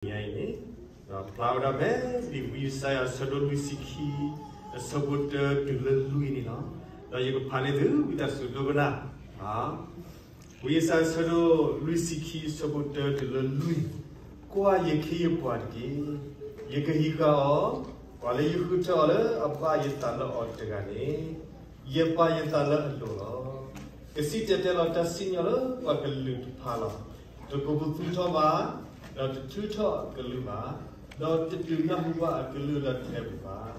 တနံၤညါအံၤန့ၣ် ဖျါဝဲဒၣ်ဖဲလံာ်ဝံယၡါယၤအဆၢဒိၣ်လွံၢ်ဆံခံ အဆၢဖိတၢတုၤလၢလွံၢ်န့ၣ်လီၤ. ဒီးယကဖးန့ၢ်သုဝံသးစူၤဒိကနၣ် ဝံယၡါယၤအဆၢဒိၣ်လွံၢ်ဆံခံ အဆၢဖိတၢတုၤလၢလွံၢ်, ကွၢ်ယခ့ယပှၤတက့ၢ်. ယကဟံးဃာ်အီၤ, ပှၤလၢယဃုထၢအီၤလၢအဘၣ်ယသးလၢအီၤတဂၤန့ၣ် ယပာ်ယသးလၢအလိၤလီၤ. ကစံၣ်တဲၤတဲလီၤတၢ်စံၣ်ညီၣ်လၢပှၤကလုာ်တဖၣ်လီၤ. တကိးပသူထီၣ်ဘၣ်, ဒီးတထုးထီၣ်အကလုၢ်ဘၣ်, ဒီးတဒုးနၢ်ဟူဘၣ်အကလုၢ်လၢကျဲပူၤဘၣ်.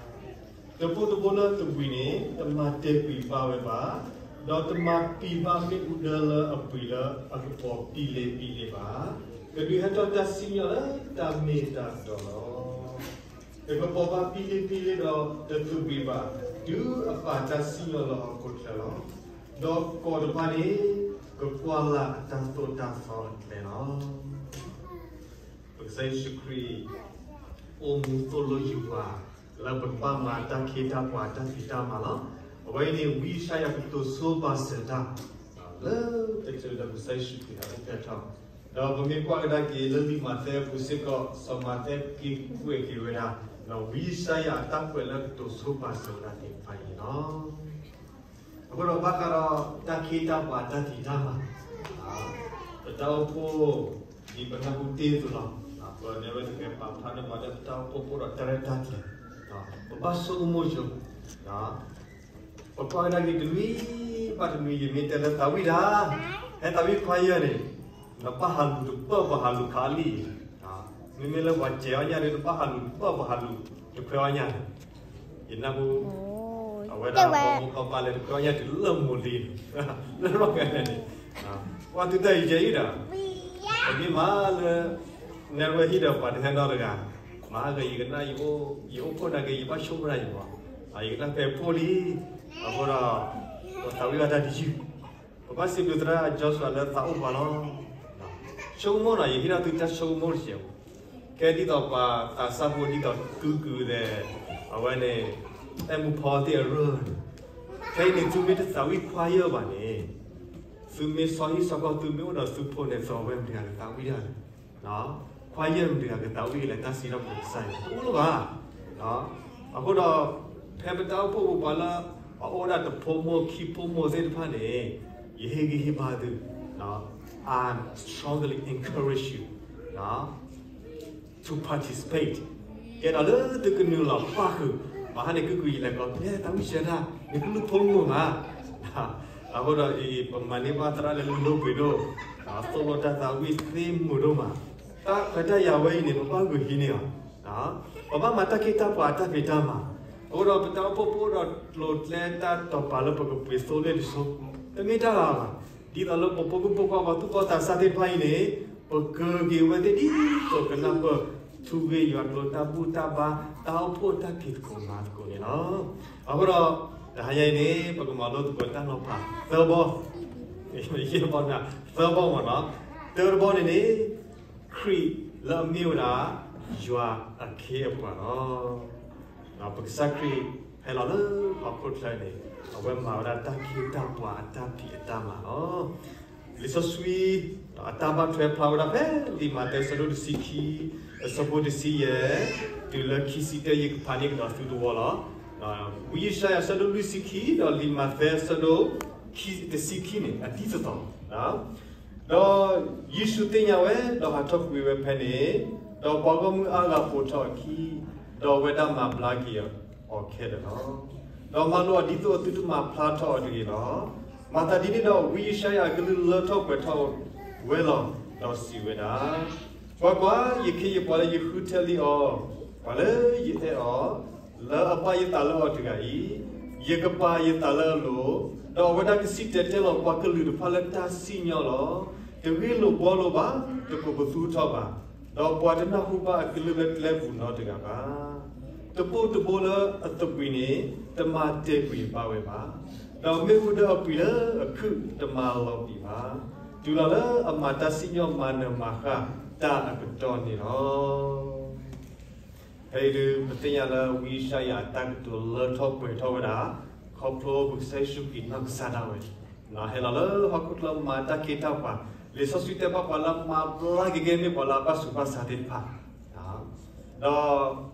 တပိၢ်တဘိလၢသဘှံးန့ၣ် တမၤတဲာ်ကွံာ်ဘၣ်ဝဲဘၣ်, ဒီးတမၤပံာ်ဘၣ်မ့ၣ်အူဒၢလၢအပှံၤလၢအကပီၤပံလ့ပံလ့ဘၣ်. ကဒုးဟဲထီၣ်တၢ်စံၣ်ညီၣ်လၢတၢ်မ့ၢ်တၢ်တီလီၤ. တကပီၤဘၣ်ပံလ့ပံလ့ဒီးတသူၣ်ဘှံးဘၣ်, တုၤအပာ်တၢ်စံၣ်ညီၣ်လၢဟီၣ်ခိၣ်ချၢလီၤ. ဒီးကီၢ်တဖၣ်န့ၣ် ကကွၢ်လၢ်အတၢ်သိၣ်တၢ်သီအကျဲလီၤ. ပကစၢ်ယ့ၣ်ၡူးခရံာ် အိၣ်မူသိၣ်လိယုၢ်ပှၤ လၢပကဘၣ်မၤတၢ်ခ့တၢ်ပှၤတၢ်ဖံးတၢ်မၤလီၤ. အဝဲအံၤန့ၣ် ဝံယၡါယၤကတိၤဆိပာ်စၢၤတၢ် လၢတချုးလၢပကစၢ်ယ့ၣ်ၡူးခရံာ်ဟဲအိၣ်ဖျဲၣ်ထီၣ်, ဒီးပမ့ၢ်ကွၢ်ကဒါက့ၤလၢလံာ်မးသဲအပူၤစ့ၢ်ကီး စီၤမးသဲက့ၤကွဲးက့ၤဝဲဒၣ် ဝံယၡါယၤအတၢ်ကွဲးလၢကတိၤဆိပာ်စၢၤဝဲဒၣ်သ့ၣ်တဖၣ်အံၤန့ၣ်လီၤ. အဃိဒီးဘၣ်ဃးဒီးတၢ်ခ့တၢ်ပှၤတၢ်ဖံးတၢ်မၤ ပတၢ်အိၣ်ဖှိၣ် ဒ်ပနၢ်ဟူတ့ၢ်အသိးလီၤ. ပန့ၢ်ဝဲတကဲပာ်ဖျါန့ၢ်ပှၤလၢပတၢ်အိၣ်ဖှိၣ်ဖိဒီးတၢ်ရဲၣ်တၢ်ကျဲၤ, ပဘၣ်ဆိကမိၣ်ဆိ, ပကွၢ်ကဒါက့ၤတနွံဘၣ်တနွံ ယမ့ၢ်တဲလၢသးဝံၣ်တၢ်, ဟဲသးဝံၣ်ခွါယဲၢ်န့ၣ်, နဘၣ်ဟးလူၤတပၢၢ်ပှၤဟးလူၤခးလံ, မ့မ့ၢ်လၢပှၤစဲးအီၣ်ညၣ်ဒီး နဘၣ်ဟးလူၤတပၢၢ်ပှၤဟးလူၤတခွဲးအီၣ်ညၣ်န့ၣ်, ယနၢ်ဟူ အဝဲဒၣ်ပှၤမိၢ်ပှၤပၢ်လဲၤတခွဲးအီၣ်ညၣ်တုၤလၢမိၢ်လံ, လၢလီၢ်ခံန့ၣ်, ပှၤသုတၢ်အံၤယဲအံၤဒီး, ပမ့ၢ်မၤလၢ နဲၣ်ရွဲဟံၣ်ဒီးပှၤတဟဲနီတဂၤ, မၤဂ့ၤယကနၣ်, ယအိၣ်ဖှိၣ်နာ်က့ ယဘၣ်ဆိကမိၣ်ဒၣ်ယၤ, ယကနၣ်ဖဲဖှိၣ်လံ, အဃိဒီး ပသးဝံၣ်ဘၣ်တၢ်တယုၢ်, ပဘၣ်စံးဘျုးသရၣ် Joshua လၢသးအိၣ်ပှၤလီၤ. ဆိကမိၣ်နီၤ ယဟ့ၣ်ဒၣ်သုတၢ်ဆိကမိၣ်တစဲး, ကဲဒ်သိးပှၤသးစၢ်ဖိဒ်သိးသုကုၤဒဲး, အဝဲန့ၣ် အဲၣ်မူဖီသ့ၣ်အရၢၢ်န့ၣ်, ခဲအံၤန့ၣ် သုမ့ၢ်တသးဝံၣ်ခွါယဲၢ်ဘၣ်န့ၣ်, သုမ့ၢ်ဆီဟံၣ်ဆီဃီ သုမ့ၢ်အိၣ်ဒီးသုဖိန့ၣ် သီဝဲမတၤတဂၤကသးဝံၣ်ဒၣ်လဲၣ်, ခွါယဲၢ်မတၤတဂၤကသးဝံၣ်လဲၣ် တၢ်စံးထီၣ်ပတြၢၤကစၢ်ယွၤ တအိၣ်လၢၤဘၣ်. အဃိဒီး ဖဲပတၢ်အိၣ်ဖှိၣ်ပူၤပှၤလၢ အအိၣ်ဝဲဒၣ်တဖိမိၢ်ခံဖိမိၢ်သ့ၣ်တဖၣ်န့ၣ်, ယဟ့ၣ်ဂံၢ်ဟ့ၣ်ဘါသု, I strongly encourage you to participate, ကဲဒီးလၢသုကနုာ်လီၤပၣ်ဃုာ်, မဟါန့ၣ်ကကုၤယလဲၤကီး ဖဲသးဝံၣ်စၢၤတၢ် နကလုၢ်ဖိမုာ်မး, အဃိဒီးအံၤ ပမၤန့ၢ်ဘၣ်သရၣ်လၢလုၢ်ဒိၣ်ပှ့ၤဒိၣ်, သိၣ်လိတၢ်သးဝံၣ်သ့မုာ်ဒိၣ်မး, တၢ်ခွဲးတၢ်ယာ်ဝဲအံၤန့ၣ် ပဘၣ်ဂုာ်ဟံးန့ၢ်အီၤ, ပဘၣ်မၤတၢ်ခ့တၢ်ပှၤအတၢ်ဖံးတၢ်မၤ, အဃိဒီးပတၢ်အိၣ်ဖှိၣ်ဖိဒီးကျိၤကျဲတၢ်တီၤပာ်လၢပကပှ့ၤသိလ့ၣ်တဆိ, တမ့ၢ်တၢ်လၢ်ဘၣ်, ဒ်သိးလၢပဖိမုၣ်ဖိခွါပှၤသူၣ်ဘီၣ်သးစၢ်သ့ၣ်တဖၣ်အံၤန့ၣ်, ပကက့ၤဝဲသ့ၣ်ဒ်သိးကနၢ်ပၢၢ် ထူဂ့ၢ်ယွၤကျိၤတၢ်ဘူၣ်တၢ်ဘါ တၢ်အိၣ်ဖှိၣ်တၢ်ဖံးသကိးမၤသကိးန့ၣ်လီၤ. အဃိဒီး တဟါညါအံၤန့ၣ် ပကမၤလိသကိးတၢ်နီၤဖးသၢဘီ, ယဲၢ်ဘီန့ၣ် သၢဘီမ့ၢ်နီၤ, တၢတဘီန့ၣ်န့ၣ် ခရံာ်လၢအမ့ၢ်ဝဲဒၣ် ယွၤအခ့အပှၤလီၤ. ပကစၢ်ခရံာ်ဟဲလီၤလၢဟီၣ်ခိၣ်ချၢန့ၣ်, အဝဲမၤဝဲဒၣ်တၢ်ခ့တၢ်ပှၤအတၢ်ဖံးအတၢ်မၤလီၤ. လံာ်စီဆှံ အတၢ်ဘၣ်ထွဲဖျါဝဲဒၣ်ဖဲလံာ်မးသဲအဆၢဒိၣ်တဆံခံ အဆၢဖိတဆံယဲၢ် တုၤလၢခံဆံတၢ ယကဖးန့ၢ်ကဒီးသုတဝီလီၤ. ဝံယၡါယၤအဆၢဒိၣ်လွံၢ်ဆံခံ ဒီးလံာ်မးသဲအဆၢဒိၣ် တဆံခံန့ၣ် အဒ်သိးသိး ဒီးယ့ၣ်ၡူးသ့ၣ်ညါဝဲ, ဒီးဟးထီၣ်ကွံာ်ဝဲဖဲန့ၣ်, ဒီးပှၤဂီၢ်မုၢ်အါဂၤပိာ်ထီၣ်အခံ, ဒီးအဝဲဒၣ်မၤဘျါက့ၤအီၤခဲလၢာ်လီၤ. ဒီးမၤလိာ်အီၤဒ်သိးသုတမၤဖျါထီၣ်အီၤတဂ့ၤလီၤ. မၤသးဒ်န့ၣ်ဒီး ဝံယၡါယၤအကလုၢ်လၢထီၣ်ပှဲၤထီၣ်ဝဲလီၤ, ဒီးစံးဝဲဒၣ်, ကွၢ်ကွၢ်, ယခ့ယပှၤလၢယဃုထၢလံအီၤ, ပှၤလၢယအဲၣ်အီၤ, လၢအဘၣ်ယသးလၢအီၤတဂၤအံၤ, ယကပာ်ယသးလၢအလိၤ, ဒီးအဝဲဒၣ်ကစံၣ်တဲၤတဲလီၤပှၤကလုာ်တဖၣ်လၢတၢ်စံၣ်ညီၣ်လီၤ. တဂ့ၢ်လိာ်ဘှီလိာ်ဘၣ်, တကိးပသူထီၣ်ဘၣ်, ဒီးပှၤတနၢ်ဟူဘၣ်အကလုၢ်လၢကျဲပူၤနီတဂၤဘၣ်. တပိၢ်တဘိလၢအသဘှံးန့ၣ် တမၤတဲာ်ကွံာ်ဘၣ်ဝဲဘၣ်, ဒီးမ့ၣ်အူဒၢအပှံာ်လၢအခုၣ်တမၤလီၤပံာ်ဘၣ်, တုၤလီၤလၢအမၤတၢ်စံၣ်ညီၣ်မၤနၢၤမၤဃၣ်တၢ်အကတီၢ်န့ၣ်လီၤ. ဖဲအံၤဒုး ပသ့ၣ်ညါလၢဝံယၡါယၤအတၢ်ကတိၤလၢထီၣ်ပှဲၤထီၣ်ဝဲဒၣ် ခီဖျိပကစၢ်ယ့ၣ်ၡူးခရံာ်နီၢ်ကစၢ်ဒၣ်ဝဲ, ဟဲလီၤလၢဟီၣ်ခိၣ်ချၢမၤတၢ်ခ့တၢ်ပှၤ, လံာ်စီဆှံတဲဘၣ်ပှၤလၢမၤဘျါက့ၤကဲမ့ၢ်ပှၤလၢအဘၣ်ဆူးဘၣ်ဆါသ့ၣ်တဖၣ်, ဒီး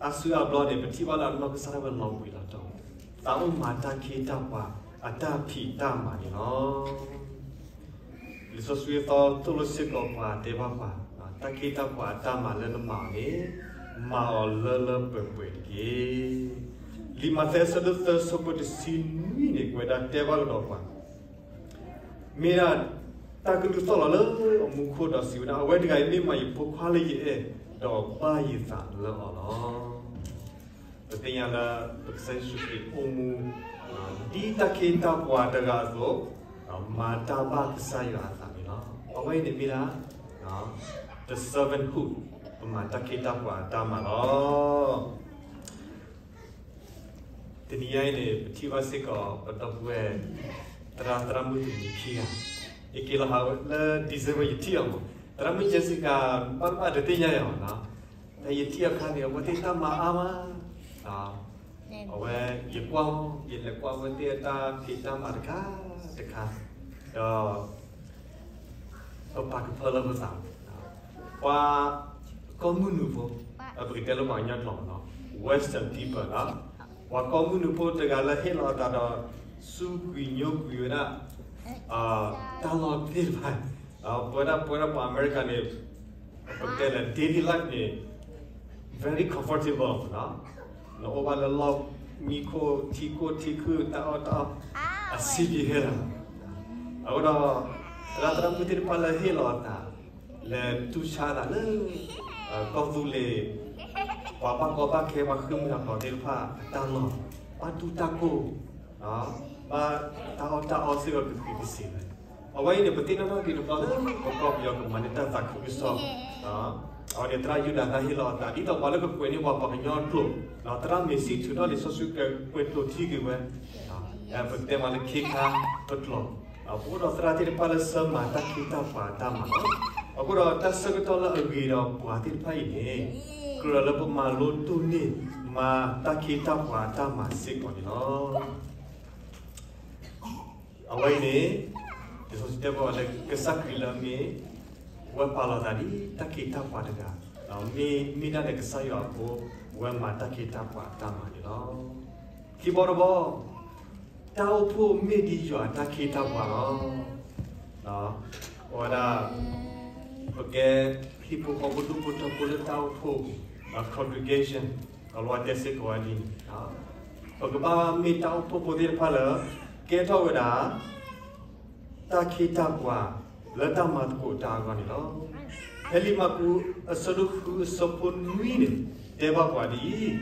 အါစုအါဘျီန့ၣ် ပထံၣ်ဘၣ်လၢအနီၢ်ကစၢ်ဒၣ်ဝဲလီၤဘှံးလီၤတီၤ, သးအိၣ်မၤတၢ်ခ့တၢ်ပှၤအတၢ်ဖံးတၢ်မၤန့ၣ်လီၤ. လံာ်စီဆှံအသီသိၣ်လိစ့ၢ်ကီးပှၤတဲဘၣ်ပှၤ, တၢ်ခ့တၢ်ပှၤအတၢ်မၤလၢနမၤအီၤန့ၣ်, မၤအီၤလၢလၢပှဲၤပှဲၤတက့ၢ်. လံာ်မးသဲအဆၢဒိၣ်သၢအဆၢဖိတဆံနွံန့ၣ် ကွဲးဒၣ်တဲဘၣ်ကဒီးပှၤ မ့ၢ်ဒၣ်တၢ်ကလုၢ်သီၣ်လီၤလၢအမူခိၣ်ဒီးစံးဝဲဒၣ်, အဝဲတဂၤအံၤမ့ၢ်မးယဖိခွါလၢယအဲၣ်, ဒီးဘၣ်ယသးလၢအီၤလီၤ. ပသ့ၣ်ညါလၢပကစၢ်ယ့ၣ်ၡူးခရံာ်အိၣ်မူ ဒ်တၢ်ခ့တၢ်ပှၤတဂၤအသိး, မၤတၢ်ဘၣ်ကစၢ်ယွၤအသးန့ၣ်လီၤ. အဝဲအံၤန့ၣ်မ့ၢ်ဒၣ် the servanthood, ပမၤတၢ်ခ့တၢ်ပှၤအတၢ်မၤလီၤ. တနံၤညါအံၤန့ၣ် ပထံၣ်ဘၣ်စ့ၢ်ကီး ပဒီပုၢ်ဝဲၢ် သရၣ် သရၣ်မုၣ်တမံၤခံဂၤ, ယက့ၤလီၤဟးလၢ December ယထံၣ်အီၤမး, သရၣ်မုၣ် Jessica ဘၣ်ဘၣ်တသ့ၣ်ညါယၤမးနီၤ, ဖဲယထံၣ်အခါန့ၣ် အဝဲသ့ၣ်တၢ်မၤအါမး, အဝဲ ယကွၢ်, ယလဲၤကွၢ်အဝဲသ့ၣ်အတၢ်ဖံးတၢ်မၤတခါတခါ, ဒီး ပပာ်ကဖၢလၢပသး, ပှၤကီၢ်မုၢ်နုာ်ဖိ, ပကတဲလၢပှၤကညီကျိာ်နီၤ, Western people နီၤ, ပှၤကီၢ်မုၢ်နုာ်ဖိတဂၤလၢဟ့ၣ်လီၤအသးဒီး စူးကွံာ်ညိကွံာ်ဝဲဒၣ် တၢ်လီၢ်သ့ၣ်တဖၣ်, ပဝဲဒၣ် ပဝဲဒၣ်ပှၤအမဲရကၤန့ၣ် ပကတဲလၢ daily life န့ၣ် very comfortable နီၤ, နအိၣ်ဘၣ်လၢလီၢ်မံခိၣ် ထံခိၣ်ထံခုၣ် တၢ်အီၣ်တၢ်အီ အဆင်ပြေခဲလၢာ်, အဃိဒီး သရၣ်သရၣ်မုၣ်သ့ၣ်တဖၣ်လၢဟ့ၣ်လီၤအသး လဲၤတူၢ်ဆါသးလၢ ကီၢ်သူလ့ၤ ပှၤဘၣ်ကီဘၣ်ခဲ ပှၤဃ့ၢ်မှံဟးဖျိးသ့ၣ်တဖၣ်အတၢ်လီၢ်, ဘၣ်တူၢ်တၢ်ကိၢ်, ဘၣ်တၢ်အီၣ်တၢ်အီစ့ၢ်ကီးကသံၣ်ကသ့ဝဲ, အဝဲအံၤန့ၣ် ပသ့ၣ်နီၣ်ထီၣ်က့ၤတဘျီလၢ ပကီၢ်ပယီၤကမၤန့ၢ်တၢ်သးခုကစီၣ်, အဝဲန့ၣ် သရၣ်ယူဒၤသၢ်ဟ့ၣ်လီၤအသး ဒ်သိးပှၤလၢကကွဲးန့ၢ်ပှၤပှၤကညီအကျိာ်, သရၣ်မ့ၢ်စံၣ်ထုးထီၣ်လံာ်စီဆှံကကွဲးကျိာ်ထံက့ၤဝဲ, ပကတဲမးလၢခ့ခါပကျိာ်, ပအိၣ်ဒီးသရၣ်သ့ၣ်တဖၣ်လၢဆၢမၤတၢ်ခ့တၢ်ပှၤအတၢ်မၤလီၤ. အဃိဒီးတၢ်ဆၢကတီၢ်လၢအဂ့ၤဒီးပှၤသ့ၣ်တဖၣ်အံၤန့ၣ် ကြၢးလၢပမၤလိတိၢ်န့ၢ် မၤတၢ်ခ့တၢ်ပှၤအတၢ်မၤစ့ၢ်ကီးန့ၣ်လီၤ. အဝဲအံၤန့ၣ် လံာ်စီဆှံတဲဘၣ်လၢကစၢ်ခရံာ်လၢအမ့ၢ် ဝဲပာ်လီၤသးဒ်တၢ်ခ့တၢ်ပှၤတဂၤ, မ့ၢ် မ့ၢ်ဒၣ်ဒီးကစၢ်ယွၤအဖိ ဝဲမၤတၢ်ခ့တၢ်ပှၤအတၢ်မၤန့ၣ်လီၤ. ခံဘီတဘီ, တၢ်အိၣ်ဖှိၣ်မ့ၢ်ဒ်ယွၤအတၢ်ခ့တၢ်ပှၤလီၤ. အဝဲဒၣ် ပကဲဟံၣ်ဖိဃီဖိဒူၣ်ဖိထၢဖိလၢတၢ်အိၣ်ဖှိၣ် congregation ကလီၤတဲစ့ၢ်ကီးဝဲဒ်န့ၣ်, ပကဘၣ်မ့ၢ်တၢ်အိၣ်ဖှိၣ်ဖိသ့ၣ်တဖၣ်လၢ ကဲထီၣ်ဝဲဒၣ် တၢ်ခ့တၢ်ပှၤ လၢတၢ်မၤသကိးတၢ်အဂီၢ်န့ၣ်လီၤ. ဖဲလံာ်မၢ်ကူး အဆၢဒိၣ်ဃု အဆၢဖိနွံန့ၣ် တဲဘၣ်ပှၤဒ်အံၤ, ဒီး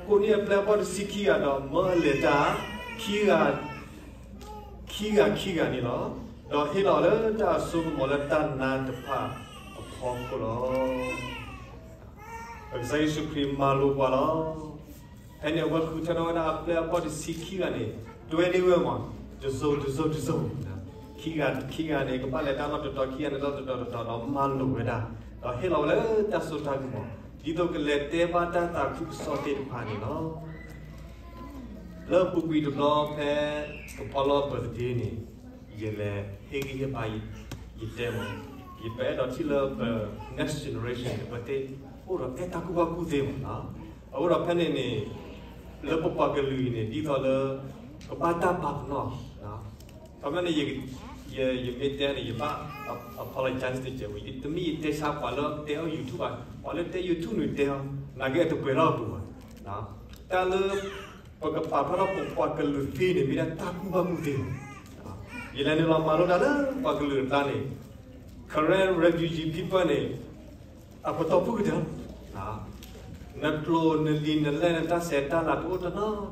ကိးန့ၢ်အပျဲၢ်အဘီၣ်တဆံခံဂၤဒီး မၢအလဲၤတၢ် ခံဂၤ ခံဂၤခံဂၤန့ၣ်လီၤ. ဒီးဟ့ၣ်လီၤလၢတၢ်အစိကမီၤလၢတၢ်နါတဖၣ်အဖီခိၣ်လီၤ. ပကစၢ်ယ့ၣ်ၡူးခရံာ်မၤလိာ်ပှၤလီၤ. ဖဲန့ၣ် အဝဲဃုထၢထီၣ်ဝဲဒၣ်အပျဲၢ်အဘီၣ်တဆံခံဂၤန့ၣ် တွဲန့ၢ်ဝဲမး တစိၤတစိၤတစိၤ, ခံဂၤခံဂၤန့ၣ် ကဘၣ်လဲၤတၢ်လီၢ်တတီၤ ခံဂၤန့ၣ်လီၢ်တတီၤတတီၤဒီးမၤလိာ်ဝဲဒၣ်, ဒီးဟ့ၣ်လီၤဝဲလၢတၢ်စိတၢ်ကမီၤ ဒ်သိးကလဲၤတဲဘၣ်တၢ်သးခုကစီၣ်သ့ၣ်တဖၣ်န့ၣ်လီၤ. လၢအပူၤကွံာ်တဘျီဖဲ ကပီလီ birthday န့ၣ် ယလဲၤဟ့ၣ်ဂံၢ်ဟ့ၣ်ဘါ ယတဲမး, ယပအဲၣ်ဒိးထံၣ်လၢပ next generation န့ၣ် ပသ့ၣ်အိၣ်ဒီးအဲၣ်တၢ်ကူၣ်ဘၣ်ကူၣ်သ့မးနီၤ. အဃိဒီးဖဲန့ၣ်န့ၣ် လၢပပှၤကလုာ်အံၤန့ၣ် ဒ်သိးလၢ ကဘၣ်တၢ်ပာ်ပနီၣ် ခီပညီန့ၣ် ယမ့ၢ်တဲန့ၣ် ယဘၣ် apologize တစဲးဝဲ တမ့ၢ်ယတဲဆါပှၤလၢတဲအီၤ YouTube ဘၣ်, ပှၤလၢတဲ YouTube န့ၣ်တဲအီၤ နာ်က့အတပှဲၤထီၣ်အပူၤဘၣ်. တၢ်လၢ ပကပာ်ဖျါထီၣ်ပပှၤကလုာ်သ့န့ၣ် မ့ၢ်ဒၣ်တၢ်ကူၣ်ဘၣ်ကူၣ်သ့လီၤ. ယလဲၤနုာ်လီၤမၤလိတၢ်လၢပှၤကလုာ်အကျါန့ၣ် Karen refugee people န့ၣ် အပတီၢ်ဖုၣ်ကတၢၢ် နကျိာ်နလံာ်နလဲၢ် နတၢ်ဆဲးတၢ်လၤတအိၣ်တနီၤတမံၤ,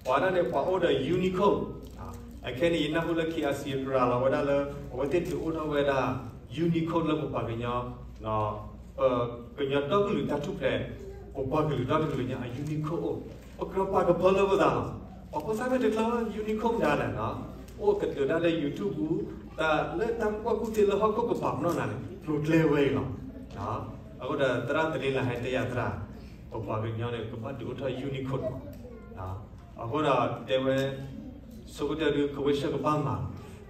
ပှၤဒၣ်န့ၣ် ပှၤအိၣ်ဒီး Unicode, အခဲန့ၣ် ယနၢ်ဟူလၢ KIC ရၤလီၤဝဲဒၣ်လၢ အဝဲသ့ၣ်ဒုးအိၣ်ထီၣ်ဝဲဒၣ် Unicode လၢပပှၤကညီ, ပကညီဒီကလုာ်တၢ်ထူၣ်ဖျဲး, ပပှၤကလုာ်ဒီတကလုာ်ညါအ Unicode အိၣ်, ပကြၢးပာ်ကဖၢလၢပသးလီၤ. ပှၤဖိသၣ်မ့ၢ်တကျၢၤ Unicode မတၤလဲၣ်, အိၣ်ကတၢၢ်ဒၣ်လၢ YouTube ပူၤ, တၢ်လၢတၢ်ကူၣ်ဘၣ်ကူၣ်သ့လၢဟီၣ်ခိၣ်ကပာ်ပနီၣ်နၤန့ၣ် ကျိၤကျဲဝဲအံၤလီၤ. အဃိဒီးသရၣ်သရ့လးဟဲတဲယၤသရၣ်, ပပှၤကညီန့ၣ် ကဘၣ်ဒုးအိၣ်ထီၣ် Unicode အဃိဒီးတဲဝဲ ဆိကတၢၢ်ဒုး ကဝဲၢ်ဆၢကဘၣ်မၤ,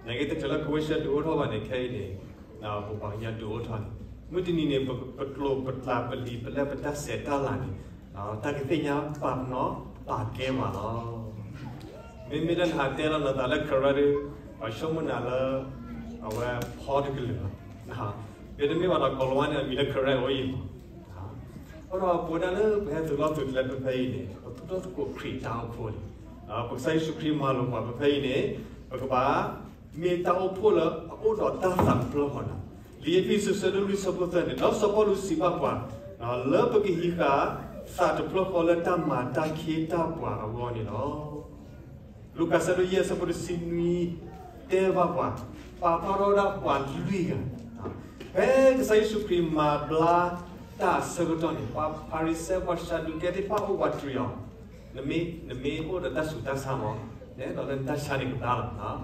နာ်က့တချုးလၢကဝဲၢ်ဆၢဒုးအိၣ်ထီၣ်ဘၣ်န့ၣ် ခဲအံၤန့ၣ် ပပှၤကညီဒုးအိၣ်ထီၣ်န့ၣ် မုၢ်တနံၤန့ၣ် ပကျိာ်ပကျဲပလံာ်ပလဲၢ်ပတၢ်ဆဲးတၢ်လၤန့ၣ် တၢ်ကသ့ၣ်ညါပာ်ပနီၣ်ပာ်ကဲပှၤလီၤ. မ့မ့ၢ်လၢနဟးတဲလီၤနသးလၢ Karen ဒီး ပှၤဆိကမိၣ်နၤလၢ အဝဲဖီတကလုာ်လီၤ. မ့တမ့ၢ်ဘၣ်ဒီး ကီၤလၤဝါန့ၣ် အမံၤလၢ Karen အိၣ်အံၤမး. အဃိဒီးပဝဲဒၣ်လၢပဟဲသုးလီၢ်သုးကျဲဖဲဖဲအံၤန့ၣ် ပသူၣ်ထီၣ်သကိးခရံာ်တၢ်အိၣ်ဖှိၣ်န့ၣ် ပကစၢ်ယ့ၣ်ၡူးခရံာ်မၤလိာ်ပှၤဖဲဖဲအံၤန့ၣ် ပကဘၣ် မ့ၢ်တၢ်အိၣ်ဖှိၣ်လၢအအိၣ်ဒီးတၢ်သးတဖျၢၣ်ဃီန့ၣ်လီၤ. လံာ်အ့းဖ့းစူးဆၢဒိၣ်လွံၢ်ဆၢဖိသၢန့ၣ် ဒီးစီၤပီလူးစံးဘၣ်ပှၤ လၢပကဟံးဃာ်သးတဖျၢၣ်ဃီလၢတၢ်မၤတၢ်ခ့တၢ်ပှၤအဂီၢ်န့ၣ်လီၤ. လူၤကၣ်ဆၢဒိၣ်ယဲၢ်ဆၢဖိတဆံနွံ တဲဘၣ်ပှၤ ပာ်ဖျါထီၣ်ဝဲဒၣ်ပှၤလွံၢ်ဂၤ ဖဲကစၢ်ယ့ၣ်ၡူးခရံာ်မၤဘျါတၢ်အဆၢကတီၢ်န့ၣ် ပှၤဖၤရံၤၡဲ ပှၤစၤဒူးကဲသ့ၣ်တဖၣ်အိၣ်ပှၤတြံၤအီၤ, နမ့ၢ်အိၣ်ဒီးတၢ်ဆူးတၢ်ဆါမး နဲဒီးလၢနတၢ်ဆါန့ၣ်ကဘျါလီၤ.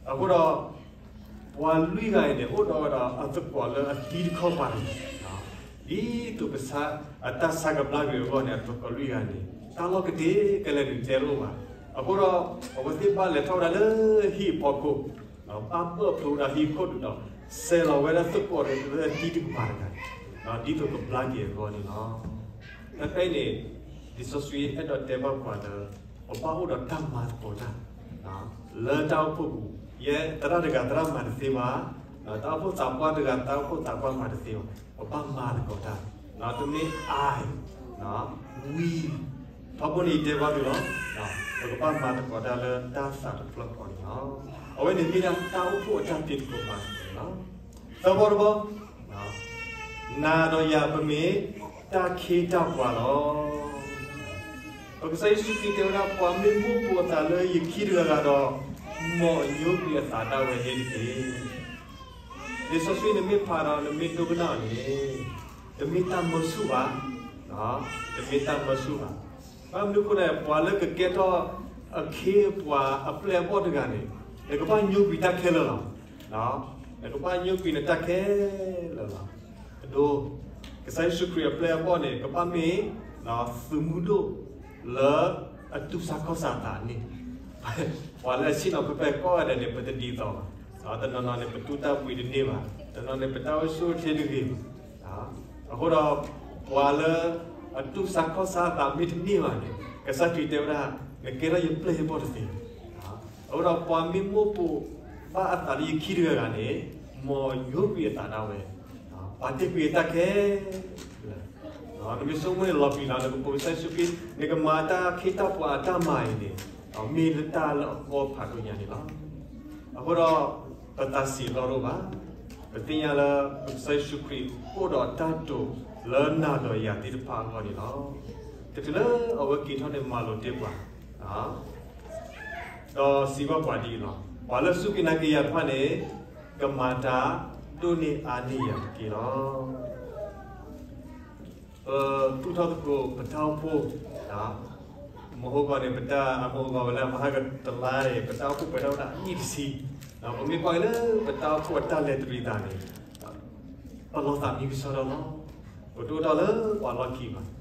အဃိဒီး ပှၤလွံၢ်ဂၤအံၤန့ၣ် အိၣ်ဒီးဝဲဒၣ်အသကိးလၢအသံတခီပၤန့ၣ် ဒ်သိးပဆါ အတၢ်ဆါကဘျါက့ၤအဂီၢ်န့ၣ် အသကိးလွံၢ်ဂၤန့ၣ် တၢ်လီၢ်ကတ့ၢ်ကလဲာ်န့ၣ်တဲတအိၣ်ဘၣ်. အဃိဒီး အဝဲသ့ၣ်ဘၣ်လဲၤထီၣ်ဝဲဒၣ်လၢဟံၣ်အဖီခိၣ် ဘၣ်ပၢၢ်ဖျိဝဲဒၣ်ဟံၣ်ခိၣ်ဒူးဒီး ဆဲးလီၤဝဲဒၣ်သကိးလၢအသံတကပၤတဂၤန့ၣ် ဒ်သိးကဘျါက့ၤအဂီၢ်န့ၣ်လီၤ. ဖဲဖဲအံၤန့ၣ် လံာ်စီဆှံအဲၣ်ဒိးတဲဘၣ်ပှၤလၢ ပဘၣ်အိၣ်ဒီးတၢ်မၤသကိးတၢ် လၢတၢ်အိၣ်ဖှိၣ်ပူၤ ယဲသရၣ်တဂၤသရၣ်မၤတသ့ဘၣ်, တၢ်အိၣ်ဖှိၣ်သးပှၢ်တဂၤ တၢ်အိၣ်ဖှိၣ်သးပှၢ်မၤတသ့ဘၣ်, ပဘၣ်မၤသကိးတၢ်, တမ့ၢ်အါ, ဝံၤ, ထီဘိန့ၣ်ယတဲဘၣ်သုလီၤ, ပကဘၣ်မၤသကိးတၢ်လၢတၢ်သးတဖျၢၣ်ဃီန့ၣ်လီၤ. အဝဲန့ၣ်မ့ၢ်ဒၣ်တၢ်အိၣ်ဖှိၣ်အတၢ်တ့သကိးမၤသကိးန့ၣ်လီၤ. သၢဘီတဘီ နၤဒီးယၤပမ့ၢ်တၢ်ခ့တၢ်ပှၤလီၤ. ပကစၢ်ယ့ၣ်ၡူးခရံာ်တဲဝဲဒၣ် ပှၤမ့ၢ်မိၣ်ပိာ်အသးလၢယခံတဂၤဂၤဒီး, မ်အညိကွံာ်အသးဒၣ်ဝဲန့ၣ်တက့ၢ်. လံာ်စီဆှံနမ့ၢ်ဖးဒီးနမ့ၢ်ဒိကနၣ်အီၤန့ၣ်, တမ့ၢ်တၢ်မၢဆူၣ်ဘၣ်, တမ့ၢ်တၢ်မၢဆူၣ်ဘၣ်. ဘၣ်မနုၤအဃိလဲၣ်, ပှၤလၢကကဲထီၣ်အခ့အပှၤအပျဲၢ်အဘီၣ်တဂၤန့ၣ်, နကဘၣ်ညိကွံာ်တၢ်ခဲလၢာ်လီၤ. နကဘၣ်ညိကွံာ်နတၢ်ခဲလၢာ်လီၤ. အဒိ, ကစၢ်ယ့ၣ်ၡူးခရံာ်အပျဲၢ်အဘီၣ်န့ၣ် ကဘၣ်မ့ၢ် သုးမုၢ်ဒိၣ်လၢအတူၢ်ဆါခီၣ်ဆါအသးန့ၣ်, ပှၤလၢအဆ့ၣ်နီၤဖဲဖဲကိးဂၤဒဲးန့ၣ် ပတဒ်သိးဘၣ်. တနီၤနီၤန့ၣ် ပတူၢ်တၢ်ဘှံးတန့ၢ်ဘၣ်, တနီၤန့ၣ်ပတၢ်အိၣ်ဆူၣ်အိၣ်ချ့တဂ့ၤဘၣ်. အဃိဒီး ပှၤလၢအတူၢ်ဆါခီၣ်ဆါအသးမ့ၢ်တန့ၢ်ဘၣ်န့ၣ်, ကစၢ်ခရံာ်တဲဝဲဒၣ်, နကဲထီၣ်ယပျဲၢ်ယဘီၣ်တသ့ဘၣ်. အဃိဒီးပှၤမ့ၢ်မိၣ်ပိာ်ဘၣ်အသးလၢယခံတဂၤဂၤန့ၣ်, မ်အညိကွံာ်အသးဒၣ်ဝဲ, ပာ်တ့ၢ်ကွံာ်အတၢ်ခဲလၢာ်. နမ့ၢ်ဆိကမိၣ်န့ၣ်လီၤပျံၤလီၤ, နကပိာ်ကစၢ်ယ့ၣ်ၡူးခရံာ်, နကမၤတၢ်ခ့တၢ်ပှၤအတၢ်မၤအံၤန့ၣ်, မ့ၢ်လၢတၢ်လၢအကီဖးဒိၣ်ညါန့ၣ်လီၤ. အဃိဒီး ပသးစံးလီၤဒိၣ်ဘၣ်, ပသ့ၣ်ညါလၢပကစၢ်ယ့ၣ်ၡူးခရံာ်အိၣ်ဒီးတၢ်တိာ်လၢနၤဒီးယၤသ့ၣ်တဖၣ်အဂီၢ်န့ၣ်လီၤ. တချုးလၢအဝဲက့ၤထီၣ်န့ၣ်မၤလိာ်တ့ၢ်ပှၤ ဒီးစံးဘၣ်ပှၤဒ်အံၤလီၤ. ပှၤလၢအစူၢ်က့ၤနာ်က့ၤယၤတဖၣ်န့ၣ်, ကမၤတၢ်ဒိၣ်န့ၢ်အါန့ၢ်ယၤတက့ၢ်လီၤ. ပသူၣ်ထီၣ်သကိးပတၢ်အိၣ်ဖှိၣ်, မဟိဂီၤန့ၣ် ပတၢ်အမဟိဂီၤဝဲလၢမဟါကတလါအံၤ ပတၢ်အိၣ်ဖှိၣ်ပှဲၤထီၣ်ဝဲဒၣ်နံၣ်တဆံ, ပမ့ၢ်ကွၢ်က့ၤလၢပတၢ်အိၣ်ဖှိၣ်အတၢ်လဲၤတရံးသးန့ၣ် ပလီၤသးမံကဆှီထီၣ်လီၤ. ပတအိၣ်ထီၣ်လၢပှၤလီၢ်ခံဘၣ်.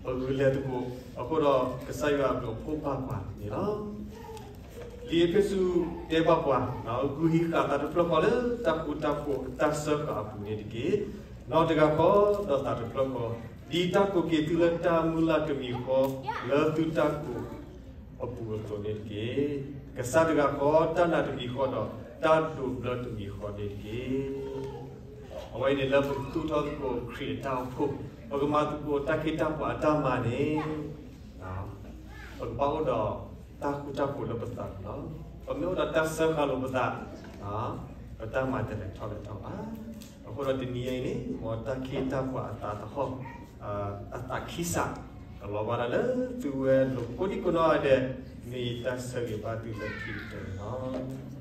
ပဂုာ်လဲၤသကိးအဃိဒီး ကစၢ်ယွၤအဘျုးအဖှိၣ်ဘၣ်ပှၤန့ၣ်လီၤ. လံာ်အ့းဖ့းစူးတဲဘၣ်ပှၤ, ဂုာ်ဟံးဃာ်သးတဖျၢၣ်ဃီလၢတၢ်ဃူတၢ်ဖိးအတၢ်စၢဃာ်အပူၤန့ၣ်တက့ၢ်. နီၢ်တဂၤဃီဒီးသးတဖျၢၣ်ဃီ, ဒ်တၢ်ကိးက့ၤသုလၢတၢ်မုၢ်လၢ်တမံၤဃီ, လၢသုတၢ်ကိး အပူၤအသိးန့ၣ်တက့ၢ်. ကစၢ်တဂၤဃီတၢ်နာ်တမံၤဃီဒီး တၢ်ဒိးဘျၢတမံၤဃီန့ၣ်တက့ၢ်. အဝဲအံၤန့ၣ်လၢပကသူၣ်ထီၣ်သကိးခရံာ်အတၢ်အိၣ်ဖှိၣ်, ပကမၤသကိးတၢ်ခ့တၢ်ပှၤအတၢ်မၤန့ၣ်, ပကဘၣ်အိၣ်ဒီးတၢ်ဃူတၢ်ဖိးလၢပသးပူၤလီၤ. ပမ့ၢ်အိၣ်ဒီးတၢ်စၢဃာ်လိာ်ပသး, ပတၢ်မၤတလဲၤထီၣ်လဲၤထီဘၣ်. အဃိဒီးတနံၤအံၤန့ၣ် မ်တၢ်ခ့တၢ်ပှၤအသးသဟီၣ်, အသးခံစး, ကလီၤဘၣ်ဒၣ်လၢသုဝဲလိၤကိးဒံကိးနီၢ်ဂၤဒဲး, မ့ၢ်ယတၢ်ဆၢဂ့ၤဘၣ်သုလၢခံကတၢၢ်န့ၣ်လီၤ.